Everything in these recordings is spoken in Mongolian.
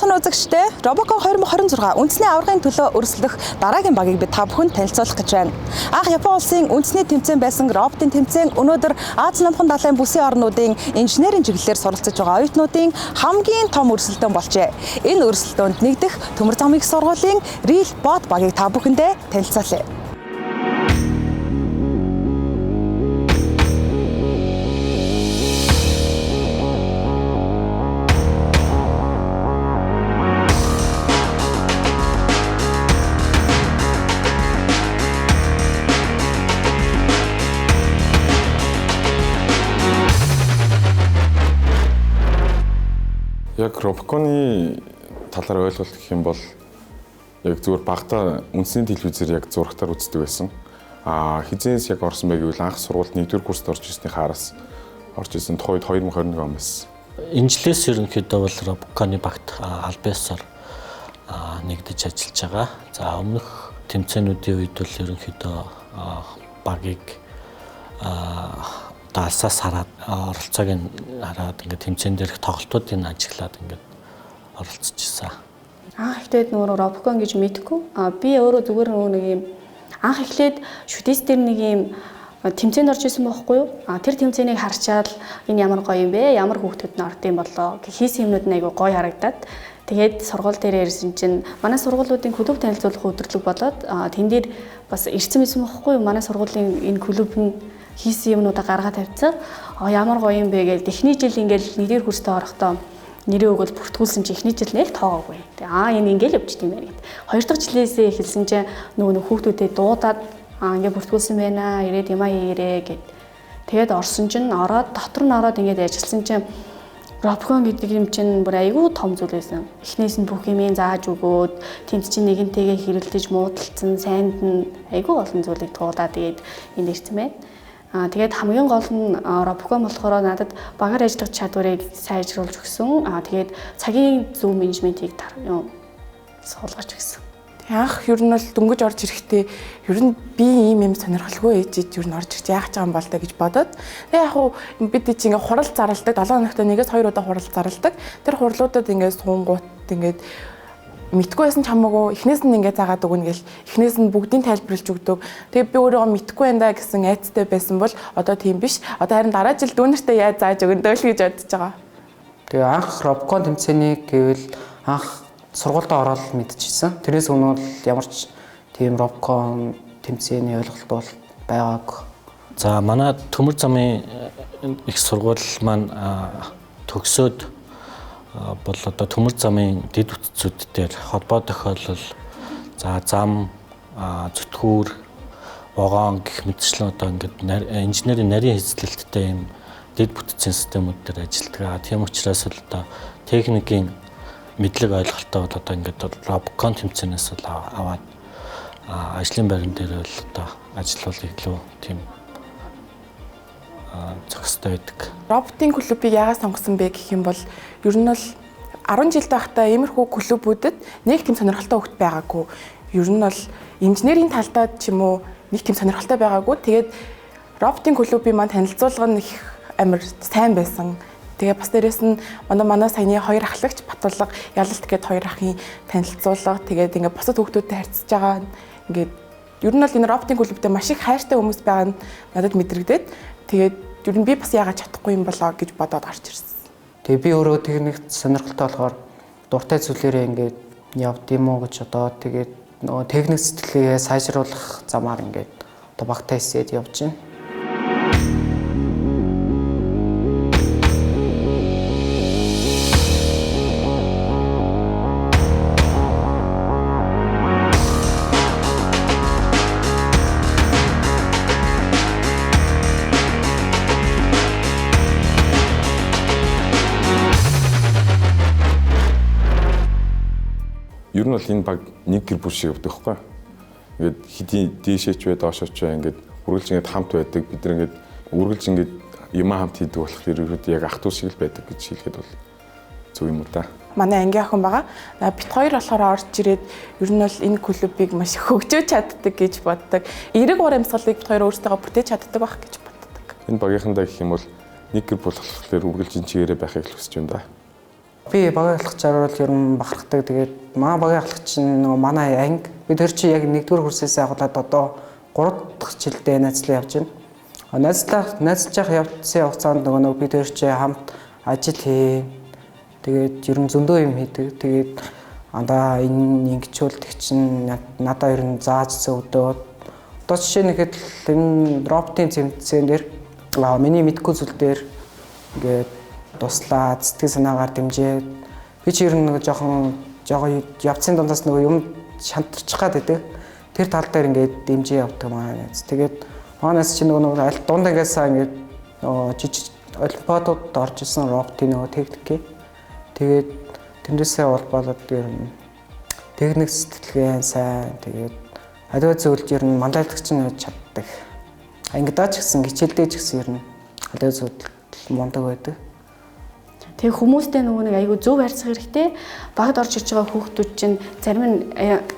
Сайн байцгаана үзэгчдээ. Robocon 2026 үндэсний аваргын төлөө өрсөлдөх дараагийн багийг бид та бүхэнд танилцуулах гэж байна. Анх Япон улсын үндэсний тэмцээн байсан роботын тэмцээн өнөөдөр Ази номхон далайн бүсийн орнуудын инженерийн чиглэлээр суралцж байгаа оюутнуудын хамгийн том өрсөлдөөн болжээ. Энэ өрсөлдөөнд нэгдэх Төмөр замын их сургуулийн Real Bot багийг та бүхэндээ танилцуулъя. Яг Robocon-ы талаар ойлголт гэх юм бол яг зүгээр багада үндэсний телевизээр яг зурагтаар үздэг байсан. Аа хизээс яг орсон бэ гэвэл анх сургуульд 1-р курст орж ирсний хараас орж ирсэн. Тухайд 2021 он байсан. Энэ жилээс ерөнхийдөө бол Robocon-ы багт аль биесээр нэгдэж ажиллаж байгаа. За өмнөх тэмцээнүүдийн үед бол ерөнхийдөө багийг одоо алсаас хараад оролцоог нь хараад ингээд тэмцээн дээрх тоглолтуудыг нь ажиглаад ингээд оролцож исэн. Анх эхлээд нөгөө Robocon гэж мэдэхгүй. А би өөрөө зүгээр нөгөө нэг юм анх эхлээд шүтэс дээр нэг юм тэмцээнд орж исэн байхгүй юу? А тэр тэмцээнийг харчаал энэ ямар гоё юм бэ? Ямар хүүхдүүд нь орд юм болоо? Хийсэн юмнууд нь айгүй гоё харагдаад тэгээд сургууль дээр ирсэн чинь манай сургуулиудын клуб танилцуулах өдөрлөг болоод тэн дээр бас ирсэн байсан байхгүй юу? Манай сургуулийн энэ клуб нь хийсэн юмнуудаа гаргаад тавьсан. А ямар гоё юм бэ гэж эхний жил ингээл нэгдүгээр курстээ орохдоо нэрээ өгөөл бүртгүүлсэн чи эхний жил нэг тоогоогүй. Тэгээ аа энэ ингээл явчихд юм байна гэд. Хоёр дахь жилээсээ эхэлсэн чинь нөгөө нэг хүүхдүүдэд дуудаад аа ингээ бүртгүүлсэн байна. Ирээд юмаа хийгэрээ гэд. Тэгээд орсон чинь ороод дотор нь ороод ингээд ажилласан чинь Robocon гэдэг юм чинь бүр айгүй том зүйл байсан. Эхнээс нь бүх юмыг зааж өгөөд тэнд чинь нэгэнтэйгээ хэрэлдэж муудалцсан сайнд нь айгүй олон зүйлийг туулаад тэгээд энд ирсэн байна. Тэгээд хамгийн гол нь Robocon болохоор надад багаар ажиллах чадварыг сайжруулж өгсөн. Тэгээд цагийн зөв менежментийг суулгаж өгсөн. Анх ер нь бол дөнгөж орж ирэхдээ ер нь би ийм юм сонирхолгүй ээж ээж ер нь орж ирж яах ч юм бол та гэж бодоод тэгээ яг хуу бид чи ингээ хурал зарладаг 7 хоногт нэгээс 2 удаа хурал зарладаг. Тэр хурлуудад ингээ суунгуут ингээд мэдгүй байсан ч хамаагүй эхнээс нь ингээ заагаад өгнө гэл эхнээс нь бүгдийг тайлбарлаж өгдөг. Тэгээ би өөрийгөө мэдгүй байна да гэсэн айцтай байсан бол одоо тийм биш. Одоо харин дараа жил дүүнертэй яаж зааж өгөн дөө л гэж бодож байгаа. Тэгээ анх Robocon тэмцээнийг гэвэл анх сургуультай ороод мэдчихсэн. Тэрнээс өмнө бол ямар ч тийм Robocon тэмцээний ойлголт бол байгаагүй. За манай Төмөр замын их сургууль маань төгсөөд бол одоо төмөр замын дэд бүтцүүд дээр холбоо тохиолдол за зам зүтгүүр вагон гэх мэтчлэн одоо ингээд инженерийн нарийн хэзлэлттэй юм дэд бүтцийн системүүд дээр ажилладаг. Тийм учраас л одоо техникийн мэдлэг ойлголтоо бол одоо ингээд Robocon тэмцээнээс бол аваад ажлын байран дээр бол одоо ажиллавал илүү тийм зохистой байдаг. Роботын клубыг яагаад сонгосон бэ гэх юм бол ер нь бол 10 жил байхдаа иймэрхүү клубүүдэд нэг тийм сонирхолтой хөгт байгаагүй. Ер нь бол инженерийн талдаа ч юм уу нэг тийм сонирхолтой байгаагүй. Тэгээд роботын клубын маань танилцуулга нь их амар сайн байсан. Тэгээ бас дээрэс нь манай саяны хоёр ахлагч Батулга Ялалт гээд хоёр ахын танилцуулга тэгээд ингээд бусад хүүхдүүдтэй харьцаж байгаа ингээд ер нь бол энэ роботын клубтэй маш их хайртай хүмүүс байгаа нь надад мэдрэгдээд тэгээд ер нь би бас яагаад чадахгүй юм болоо гэж бодоод гарч ирсэн. Тэгээ би өөрөө техникт сонирхолтой болохоор дуртай зүйлээрээ ингээд явд юм уу гэж одоо тэгээд нөгөө техник сэтгэлгээ сайжруулах замаар ингээд одоо багтаа хэсээд явж байна. Ер нь бол энэ баг нэг гэр бүл шиг явдаг байхгүй. Ингээд хэдийн дээшээч бай, доошооч бай ингээд үргэлж ингээд хамт байдаг. Бид нар ингээд үргэлж ингээд юмаа хамт хийдэг болохоор ерөнхийдөө яг ах トゥ шиг л байдаг гэж хэлэхэд бол зөв юм уу та. Манай ангийн охин байгаа. Бит хоёр болохоор орж ирээд ер нь бол энэ клубыг маш их хөгжөөж чаддаг гэж боддог. Эрэг уур амьсгалыг бит хоёр өөрсдөө бүтээж чаддаг байх гэж боддог. Энэ багийнхандаа гэх юм бол нэг гэр бүл болохоор үргэлж энэ чигээрээ байхыг л хүсэж байна да. Би багийн ахлагчаар бол ер нь бахархдаг. Тэгээд манай багийн ахлагч нь нөгөө манай анги би тэр чинь яг 1-р курсээс агуулад одоо 3 дахь жилдээ найзлаа явж байна. Найзлах явах явцсан хугацаанд нөгөө би тэр чинь хамт ажил хий. Тэгээд ер нь зөндөө юм хийдэг. Тэгээд андаа энэ ингэчүүлдэг чинь надаа ер нь зааж зөвдөөд. Одоо жишээ нь ихэд энэ роботын тэмцээн дээр миний мэдгүй зүйл дээр ингээд туслаад сэтгэл санаагаар дэмжиж би чи ер нь нэг жоохон явцын дундаас нөгөө юм шантарчих гад байдаг. Тэр тал дээр ингээд дэмжиж явдаг манай найз. Тэгээд манай найз чи нөгөө аль дунд ангиасаа ингээд нөгөө жижиг олимпиадууд орж исэн роботын нөгөө техник. Тэгээд тэрнээсээ холбоолоод ер нь техник сэтгэлгээ сайн. Тэгээд аливаа зүйлд ер нь манлайлагч нь байж чаддаг. Ангидаа ч гэсэн хичээлдээ ч гэсэн ер нь аливаа зүйлд мундаг байдаг. Тэгээ хүмүүстэй нөгөө нэг айгүй зөв харьцах хэрэгтэй. Багад орж ирж байгаа хүүхдүүд чинь зарим нь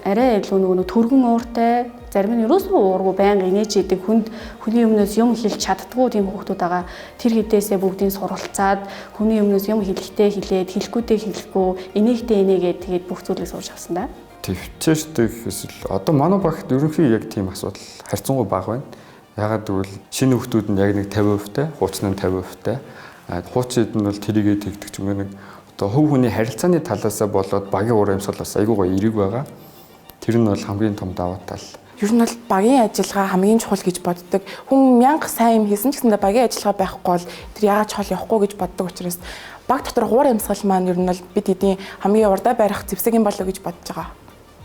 арай илүү нөгөө нэг түргэн ууртай, зарим нь ерөөсөө уургүй байнга инээж идэг, хүнд хүний өмнөөс юм хэлж чаддгүй тийм хүүхдүүд байгаа. Тэр хэдээсээ бүгдийг суралцаад хүний өмнөөс юм хэлэхдээ хэлээд, хэлэхгүйдээ хэлэхгүй, инээхдээ инээгээд тэгээд бүх зүйлийг сурч авсан да. Төвчээртэй гэхээс л одоо манай багт ерөнхий яг тийм асуудал харьцангуй бага байна. Ягаад гэвэл шинэ хүүхдүүд нь яг нэг 50% тай, хуучин нь 50% тай. Хуучин хэд нь бол тэрийгээ тэгдэг ч юм уу нэг одоо хувь хүний харилцааны талаасаа болоод багийн уур амьсгал бас айгүй гоё эерэг байгаа. Тэр нь бол хамгийн том давуу тал. Ер нь бол багийн ажиллагаа хамгийн чухал гэж боддог. Хүн мянга сайн юм хийсэн ч гэсэндээ багийн ажиллагаа байхгүй бол тэр яагаад чухал явахгүй гэж боддог учраас баг дотор уур амьсгал маань ер нь бол бид хэдийн хамгийн урдаа барих зэвсэг юм болоо гэж бодож байгаа.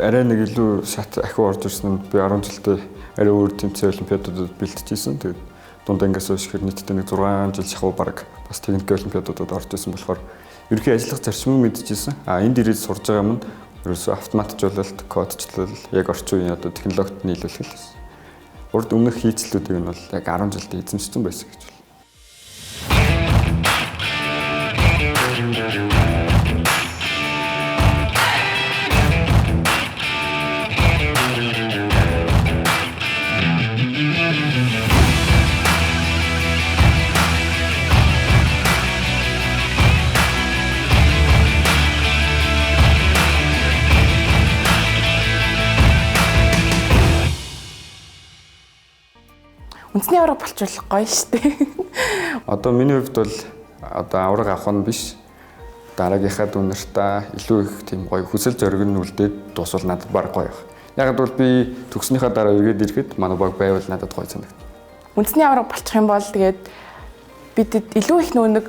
Арай нэг илүү шат ахиу орж ирсэн нь би 10 жилдээ арай өөр тэмцээн олимпиадуудад бэлтжижсэн. Тэгээд дунд ангиас хойш ихээр нийтдээ нэг 6 жил шахуу баг бас техникийн олимпиадуудад орж исэн болохоор ерөнхий ажиллах зарчмыг мэдчихсэн. А энд ирээд сурж байгаа юм нь ерөөсөө автоматжуулалт, кодчлал, яг орчин үеийн одоо технологид нийлүүлэх л байсан. Урд өмнөх хийцлүүдийг нь бол яг 10 жилдээ эзэмшсэн байсан гэж байна. Үндэсний аварга болчихвол гоё шүү дээ. Одоо миний хувьд бол одоо аварга авах нь биш. Дараагийнхаа дүүнэртээ илүү их тийм гоё хүсэл зориг нь үлдээд дуусвал надад баг гоё байх. Яг бол би төгснөхийн дараа эргээд ирэхэд манай баг байвал надад гоё санагдана. Үндэсний аварга болчих юм бол тэгээд бид илүү их нөгөө нэг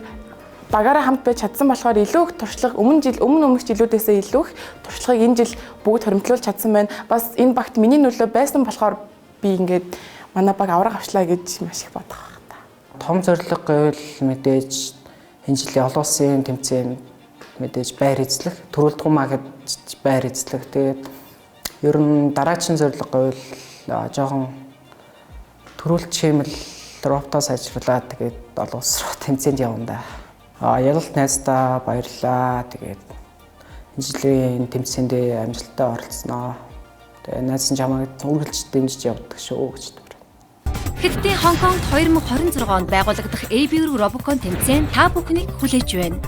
багаараа хамт байж чадсан болохоор илүү их туршлага өмнө жил өмнө өмнөх жилүүдээсээ илүү их туршлагыг энэ жил бүгд хоримтлуулж чадсан байна. Бас энэ багт миний нөлөө байсан болохоор би ингээд манай баг аварга авчлаа гэж маш их бодох байх та. Том зорилго гэвэл мэдээж энэ жилийн олон улсын тэмцээн мэдээж байр эзлэх, төрөлдгөн маа гэж байр эзлэх. Тэгээд ер нь дараагийн зорилго гэвэл жоохон төрүүлчих юм л роботоо сайжруулаад тэгээд олон улс руу тэмцээнд явна да. Ялалт найздаа баярлалаа. Тэгээд энэ жилийн тэмцээндээ амжилттай оролцсноо. Тэгээд найз нь чамайг үргэлж дэмжиж явдаг шүү гэж. Хятадын Хонконгт 2026 онд байгуулагдах ABU Robocon тэмцээн та бүхнийг хүлээж байна.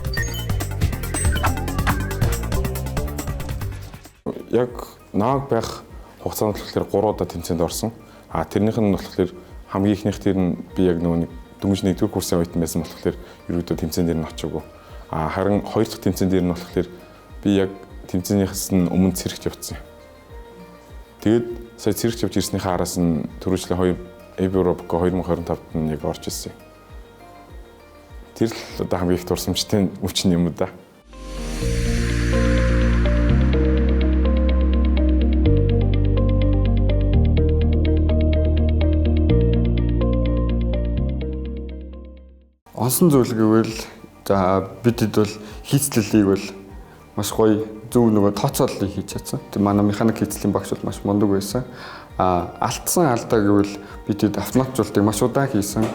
Яг нааг байх хугацаанд болохоор 3 удаа тэмцээнд орсон. А тэрнийх нь болохоор хамгийн ихнийх тэр нь би яг нөгөө нэг дөнгөж 1-р курсын оюутан байсан болохоор ерөөдөө тэмцээн дээр нь очиагүй. А харин 2 дахь тэмцээн дээр нь болохоор би яг тэмцээнийхээс нь өмнө цэрэгт явцсан. Тэгээд сая цэрэгт явж ирснийхээ араас нь түрүүчлийн ABU Robocon 2025-д нь яг орж ирсэн. Тэр л одоо хамгийн их дурсамжтай үчин юм да. Онсон зүйл гэвэл за бид хэд бол хийцлэлийг бол маш гоё зөв нөгөө тооцооллыг хийж чадсан. Тэг манай механик хийцлийн багш бол маш мундаг байсан. А алдсан алдаа гэвэл бид хэд автоматжуулалтыг маш удаан хийсэн.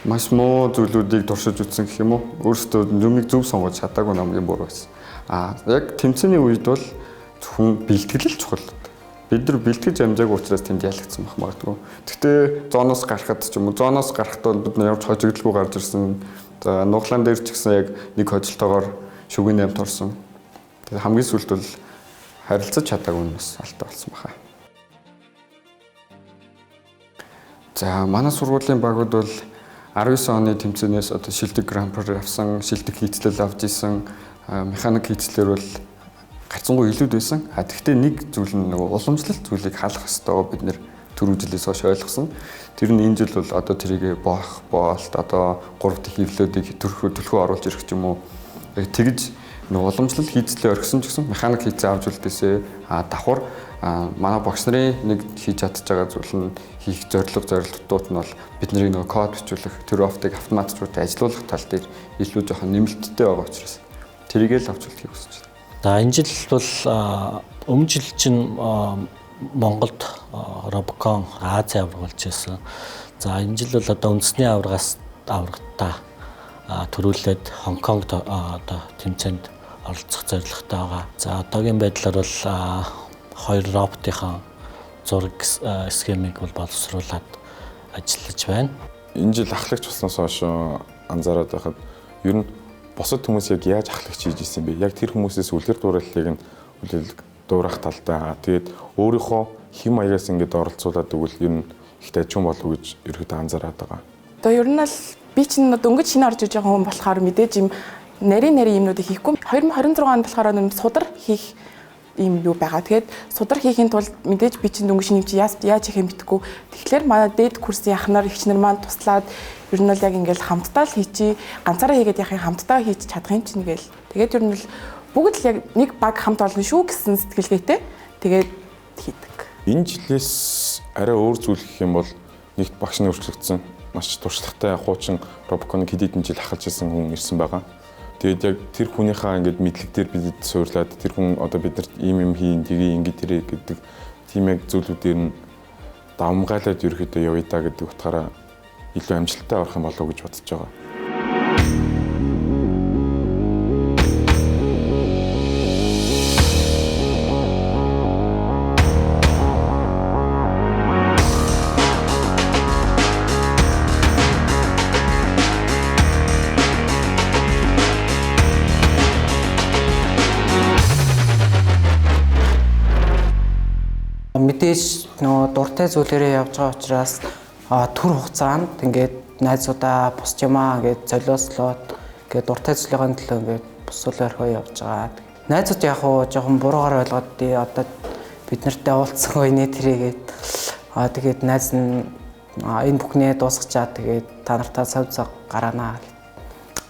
Маш муу зүйлүүдийг туршиж үзсэн гэх юм уу. Өөрсдөө юмыг зөв сонгож чадаагүй намгийн буруу байсан. А яг тэмцээний үед бол зөвхөн бэлтгэл л чухал. Бид нар бэлтгэж амжаагүй учраас тэнд ялагдсан байх магадгүй. Гэхдээ зооноос гарахад ч юм уу, зооноос гарахад бол бид нар ямар ч хожигдолгүй гарч ирсэн. За нуглаан дээр ч гэсэн яг нэг хожилтойгоор Шүгэн 8-д орсон. Тэгээд хамгийн сүүлд бол харилцаж чадаагүй нь бас алдаа болсон баха. За манай сургуулийн багууд бол 19 оны тэмцээнээс одоо шилдэг гран-при авсан, шилдэг хийцлэл авч исэн, механик хийцлэлээр бол гарцсангүй илүүд байсан. А тэгвэл нэг зүйл нь нөгөө уламжлалт зүйлийг халах ёстойгоо бид нэр түрүү жилээс хойш ойлгосон. Тэр нь энэ жил бол одоо тэрийг боох, боолт одоо 3 дахь хөвлөдийг төлхөө оруулж ирэх ч юм уу. Яг тэгж нөгөө уламжлал хийцлээ орхисон ч гэсэн механик хийцээ авч үлдээсээ. А давхар манай багш нарын нэг хийж чадж байгаа зүйл нь хийх зорилго зорилтууд нь бол бидний нөгөө код бичүүлэх, тэр роботыг автоматжуулж ажилуулах тал дээр илүү жоохон нэмэлттэй байгаа учраас тэрийг л авч үлдэхийг хүсэж байна. За энэ жил бол өмнө жил чинь Монголд Robocon Ази аварга болж байсан. За энэ жил бол одоо үндэсний аваргаас аваргатаа төрүүлээд Хонконгд одоо тэмцээнд оролцох зорилготой байгаа. За одоогийн байдлаар бол хоёр роботынхаа зураг схемийг бол боловсруулад ажиллаж байна. Энэ жил ахлагч болсноос хойш анзаараад байхад ер нь бусад хүмүүс яг яаж ахлагч хийж исэн бэ? Яг тэр хүмүүсээс үлгэр дуурайллыг нь үлгэр дуурах талдаа. Тэгээд өөрийнхөө хэм маягаас ингээд оролцуулаад өгвөл ер нь их дажгүй болов гэж ерөөдөө анзаараад байгаа. Одоо ер нь л би чинь дөнгөж шинэ орж иж байгаа хүн болохоор мэдээж юм нарийн нарийн юмнуудыг хийхгүй. 2026 онд болохоор нэг судар хийх ийм юу байгаа. Тэгээд судар хийхийн тулд мэдээж би чинь дөнгөж шинэ юм чи яаж хийх юм битггүй. Тэгэхээр манай дээд курсын ах нар эгч нар маань туслаад ер нь бол яг ингээл хамтдаа л хийчи, ганцаараа хийгээд яхах хамтдаа хийж чадах юм чинь гээл. Тэгээд ер нь л бүгд л яг нэг баг хамт олно шүү гэсэн сэтгэлгээтэй тэгээд хийдэг. Энэ жилээс арай өөр зүйл гэх юм бол нэгт багш нь өөрчлөгдсөн. Маш туршлагатай хуучин Robocon-ыг хэд хэдэн жил ахалж исэн хүн ирсэн байгаа. Тэгээд яг тэр хүнийхээ ингээд мэдлэг дээр бид суурлаад тэр хүн одоо биднэрт ийм юм хийн, тгий ингэ тэрэ гэдэг тийм яг зүйлүүдээр нь давмгайлаад ерөөхдөө явъя та гэдэг утгаараа илүү амжилттай орох юм болов уу гэж бодож байгаа. Мэдээж нөгөө дуртай зүйлээрээ явж байгаа учраас төр хугацаанд ингээд найзуудаа бусч юмаа ингээд золиослоод ингээд дуртай зүйлийн төлөө ингээд бусуул орхио явж байгаа. Найзууд яг уу жоохон буруугаар ойлгоод одоо бид нартай уулзсан үе тэрийгээд тэгээд найз нь энэ бүхнээ дуусгачаа тэгээд та нартаа цав цаг гараанаа.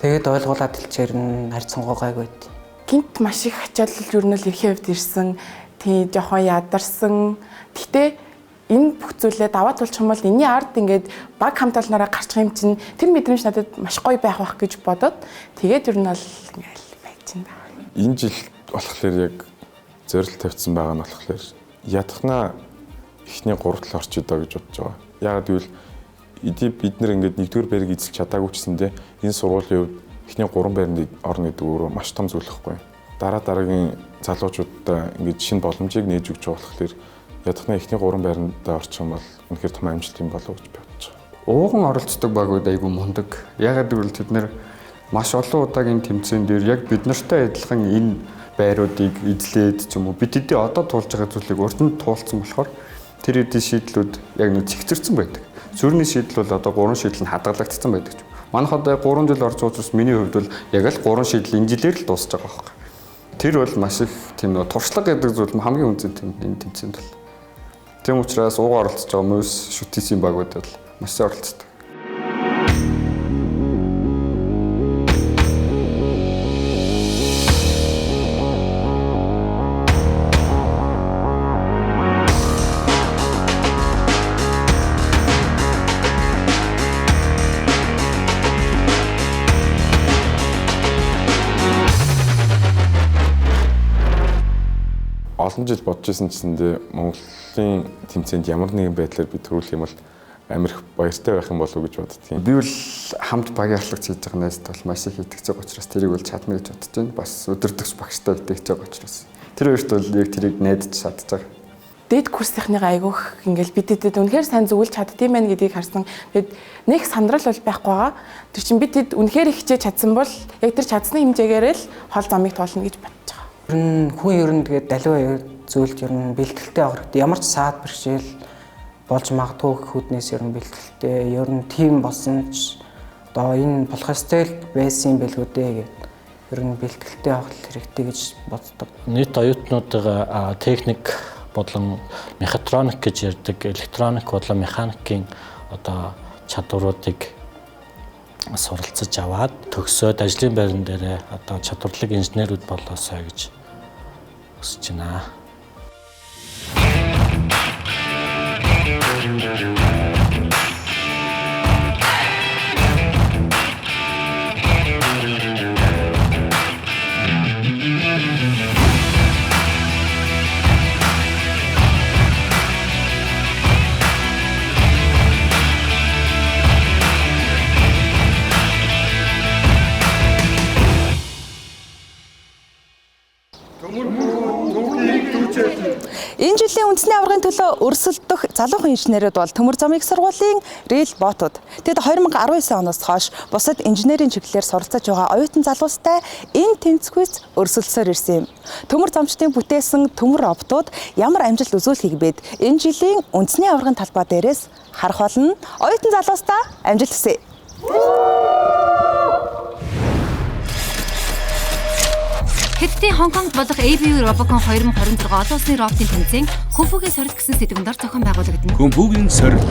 Тэгээд ойлгуулад хэлчихээр нь харьцангуй гайгүй. Гинт маш их ачаалал ер нь л эрхийн хувьд ирсэн. Тий жоохон ядарсан. Гэтэ энэ бүх зүйлээ даваа тулчих юм бол энэний ард ингээд баг хамт олноороо гарчих юм чинь тэр мэдрэмж надад маш гоё байх байх гэж бодоод тэгээд ер нь бол ингээл байж байна. Энэ жил болохоор яг зорилт тавьсан байгаа нь болохоор ядахнаа эхний 3 тал орч идэ гэж бодож байгаа. Яагаад гэвэл эдий бид нэр ингээд нэгдүгээр байрыг эзэлж чадаагүй ч гэсэндээ энэ сургуулийн хувьд эхний 3 байранд орно гэдэг өөрөө маш том зүйл байхгүй. Дараа дараагийн залуучуудаа ингээд шинэ боломжийг нээж өгч байгаа болохоор ядахнаа эхний 3 байранд орчих юм бол үнэхээр том амжилт юм болов уу гэж бодож байгаа. Ууган оролцдог багууд айгүй мундаг. Яагаад гэвэл тэд нэр маш олон удаагийн тэмцээн дээр яг бид нартай адилхан энэ байруудыг эзлээд ч юм уу бид хэдий одоо туулж байгаа зүйлийг урд нь туулсан болохоор тэр хэдий шийдлүүд яг нэг цэгцэрсэн байдаг. Сүрний шийдэл бол одоо 3 шийдэл нь хадгалагдсан байдаг ч юм. Манайх одоо 3 жил орж байгаа учраас миний хувьд бол яг л 3 шийдэл энэ жилээр л дуусч байгаа байхгүй. Тэр бол маш их тийм нөө туршлага гэдэг зүйл хамгийн үнцэн тийм энэ тэмцээнд бол. Тийм учраас уугаа оролцож байгаа хүмүүс шүтээсийн багууд бол маш сайн оролцдог. Олон жил бодож исэн чсэндээ Монголын тэмцээнд ямар нэгэн байдлаар би төрүүлэх юм бол амар их баяртай байх юм болов уу гэж боддгийн. Би бол хамт багийн ахлагч хийж байгаа найзтай бол маш их итгэж байгаа учраас тэрийг бол чадна гэж бодож байна. Бас өдөртөгч багштай итгэж байгаа учраас. Тэр хоёрт бол яг тэрийг найдаж чадж байгаа. Дээд курсынхныгаа айгүйх ингээл бид тэдэд үнэхээр сайн зөвлөж чаддсан байх гэдгийг харсан. Тэгэд нэг сандрал бол байхгүй байгаа. Тэр чинь бид тэд үнэхээр их хичээж чадсан бол яг тэр чадсны хэмжээгээрээ л хол замыг туулна гэж бодож байгаа. Ер нь хүн ер нь тэгээд аливаа зүйлд ер нь бэлтгэлтэй авах хэрэгтэй. Ямар ч саад бэрхшээл болж магадгүй гэх үүднээс ер нь бэлтгэлтэй. Ер нь тийм болсон ч одоо энэ болох ёстой л байсан юм билүү дээ гэд ер нь бэлтгэлтэй авах хэрэгтэй гэж боддог. Нийт оюутнуудаа техник болон мехатроник гэж ярьдаг электроник болон механикийн одоо чадваруудыг суралцаж аваад төгсөөд ажлын байран дээрээ одоо чадварлаг инженерүүд болоосой гэж хүсэж байна. Энэ жилийн үндэсний аваргын төлөө өрсөлдөх залуухан инженерүүд бол Төмөр замын их сургуулийн Рил ботууд. Тэд 2019 оноос хойш бусад инженерийн чиглэлээр суралцаж байгаа оюутан залуустай энэ тэнцвэрт өрсөлдсөөр ирсэн юм. Төмөр замчдын бүтээсэн төмөр роботууд ямар амжилт үзүүлэхийг бид энэ жилийн үндэсний аваргын талбай дээрээс харах болно. Оюутан залуустаа амжилт хүсье. Хятадын Хонконгт болох ABU Robocon 2026 олон улсын роботын тэмцээн Кунфугийн сорилт гэсэн сэдвэн дор зохион байгуулагдана. Кунфугийн сорилт.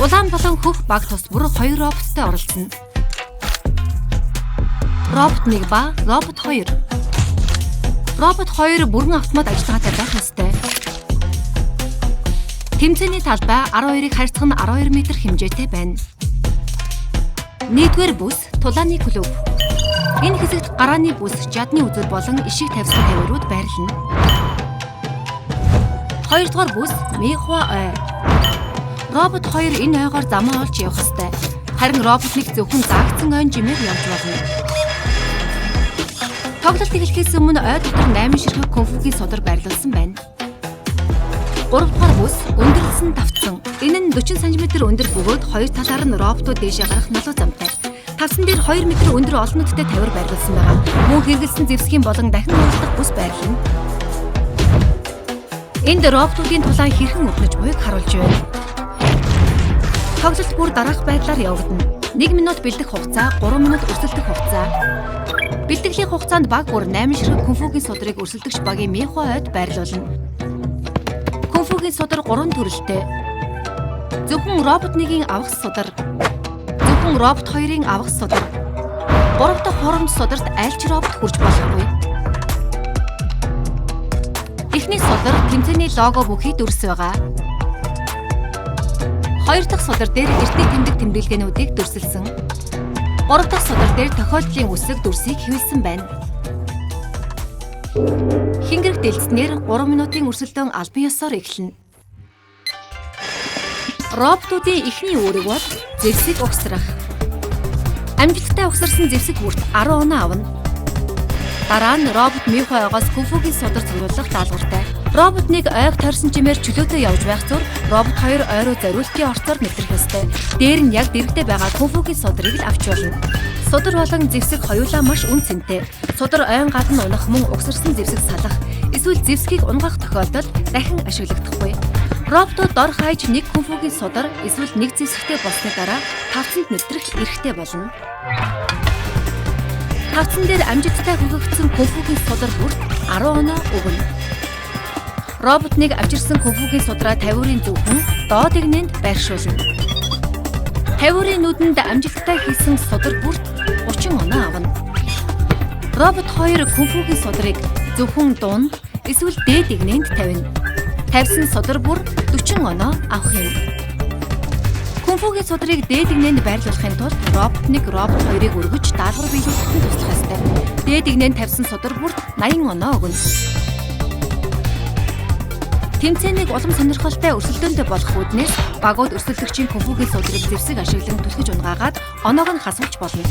Улаан болон хөх баг тус бүр 2 роботтой оролцоно. Робот 1 ба робот 2. Робот 2 бүрэн автомат ажиллагаатай байх ёстой. Тэмцээний талбай 12-ыг харьцах нь 12 м хэмжээтэй байна. Нэгдүгээр бүс тулааны клуб. Энэ хэсэгт гарааны бүс, жадны үзүүр болон ишиг тавьсан тавиурууд байрлана. Хоёрдугаар бүс Михуа ой. Робот 2 энэ ойгоор замаа олж явах ёстой. Харин робот 1 зөвхөн заагдсан ойн жимээр явж болно. Тоглолт эхлэхээс өмнө ой дотор 8 ширхэг кунфугийн судар байрлуулсан байна. Гуравдугаар бүс өндөрлсөн тавцсан. Энэ нь 40 см өндөр бөгөөд хоёр талаар нь роботууд дээшээ гарах налуу замтай. Тавсан дээр 2 м өндөр олон нийттэй тавиур байрлуулсан байгаа. Мөн хэрэгэлсэн зэвсгийн болон дахин хуваалдах бүс байрлана. Энд роботуудын тулаан хэрхэн өрнөж буйг харуулж байна. Тоглолт бүр дараах байдлаар явагдана. 1 минут бэлдэх хугацаа, 3 минут өрсөлдөх хугацаа. Бэлтгэлийн хугацаанд баг бүр 8 ширхэг кунфугийн судрыг өрсөлдөгч багийн Михуа ойд байрлуулна. Кунфугийн судар 3 төрөлтэй. Зөвхөн робот 1-ийн авах судар, зөвхөн робот 2-ын авах судар. 3 дахь хурамч сударт аль ч робот хүрч болохгүй. Эхний судар тэмцээний лого бүхий дүрс байгаа. 2 дахь судар дээр эртний тэмдэг тэмдэглэгээнүүдийг дүрсэлсэн. 3 дахь судар дээр тохиолдлын үсэг дүрсийг хэвлэсэн байна. Хингэрх дэлгэцнээр 3 минутын өрсөлдөөн албан ёсоор эхэлнэ. Роботуудын эхний үүрэг бол зэвсэг угсрах. Амжилттай угсарсан зэвсэг бүрт 10 оноо авна. Дараа нь робот Михуа ойгоос кунфугийн судар цуглуулах даалгавартай. Робот 1 ойг тойрсон чимээр чөлөөтэй явж байх зур робот 2 ой руу зориултын орцоор нэвтрэх ёстой. Дээр нь яг дэрэгдээ байгаа кунфугийн судрыг л авч болно. Судар болон зэвсэг хоёулаа маш үн цэнтэй. Судар ойн гадна унах мөн угсарсан зэвсэг салах эсвэл зэвсгийг унгах тохиолдолд дахин ашиглагдахгүй. Роботууд дор хаяж нэг кунфугийн судар эсвэл нэг зэвсэгтэй болсны дараа тавцанд нэвтрэх эрхтэй болно. Тавцан дээр амжилттай хөгөгдсөн кунфугийн судар бүрт 10 оноо өгнө. Робот 1 авчирсан кунфугийн судраа тавиурын зөвхөн доод эгнээнд байршуулна. Тавиурын нүдэнд амжилттай хийсэн судар бүрт 30 оноо авна. Робот 2 кунфугийн судрыг зөвхөн дунд эсвэл дээд эгнээнд тавина. Тавьсан судар бүр 40 оноо авах юм. Кунфугийн судрыг дээд эгнээнд байрлуулахын тулд робот 1, робот 2-ыг өргөж даалгавар биелүүлэхэд нь туслах ёстой. Дээд эгнээнд тавьсан судар бүрт 80 оноо өгнө. Тэмцээнийг улам сонирхолтой өрсөлдөөнтэй болох үүднээс багууд өрсөлдөгчийн кунфугийн судрыг зэвсэг ашиглан түлхэж унгаагаад оноог нь хасуулж болно.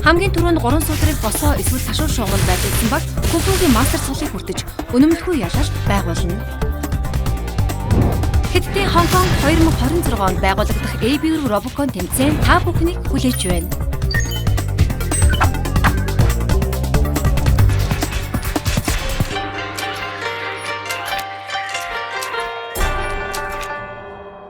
Хамгийн түрүүнд 3 судрыг босоо эсвэл ташуу шугамд байрлуулсан баг Кунфугийн мастер цолыг хүртэж үнэмлэхүй ялалт байгуулна. Хятадын Хонконг 2026 онд байгуулагдах AB Robocon тэмцээн та бүхнийг хүлээж байна.